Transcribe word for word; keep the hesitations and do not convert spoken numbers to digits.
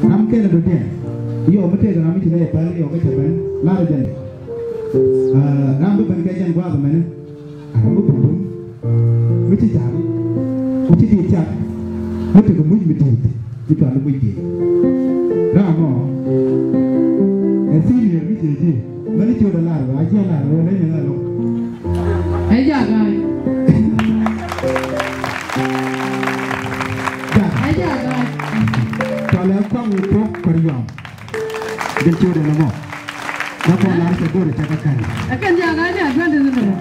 Ram kɛnɛ dɔ̱diɛn. Yɔ mi tëëkɛ ram mi ci nɛy päl yɔ kä cɛ ben lar jɛn. Ram bi ben kɛ jɛn gua̱a̱th mɛnɛ. Ram mi pum pum mi ci ja̱r mi ci diet tiak mi tekɛ muc mi diet mi cual i̱ muc diet. Ram mɔ ɛ senior mi ciɛ ji̱ mɛn i̱ ciöt ɛ lar wä a ji̱ ɛ lar wä leny ɛ ŋa̱ lo̱k. Ɛ ja̱ ga̱a̱c. Ja̱. Ɛ ja̱ ga̱a̱c. Cual ɛ kɔaŋ i̱ tuɔ̱k kɔr yɔm. Jɛn ciötdɛ nɔmɔ. Kä kɔn lar cɛ go̱r cɛ kä kän. Ɛ kɛn ja̱ ga̱a̱c ɛ twenty ni nɔmɔ.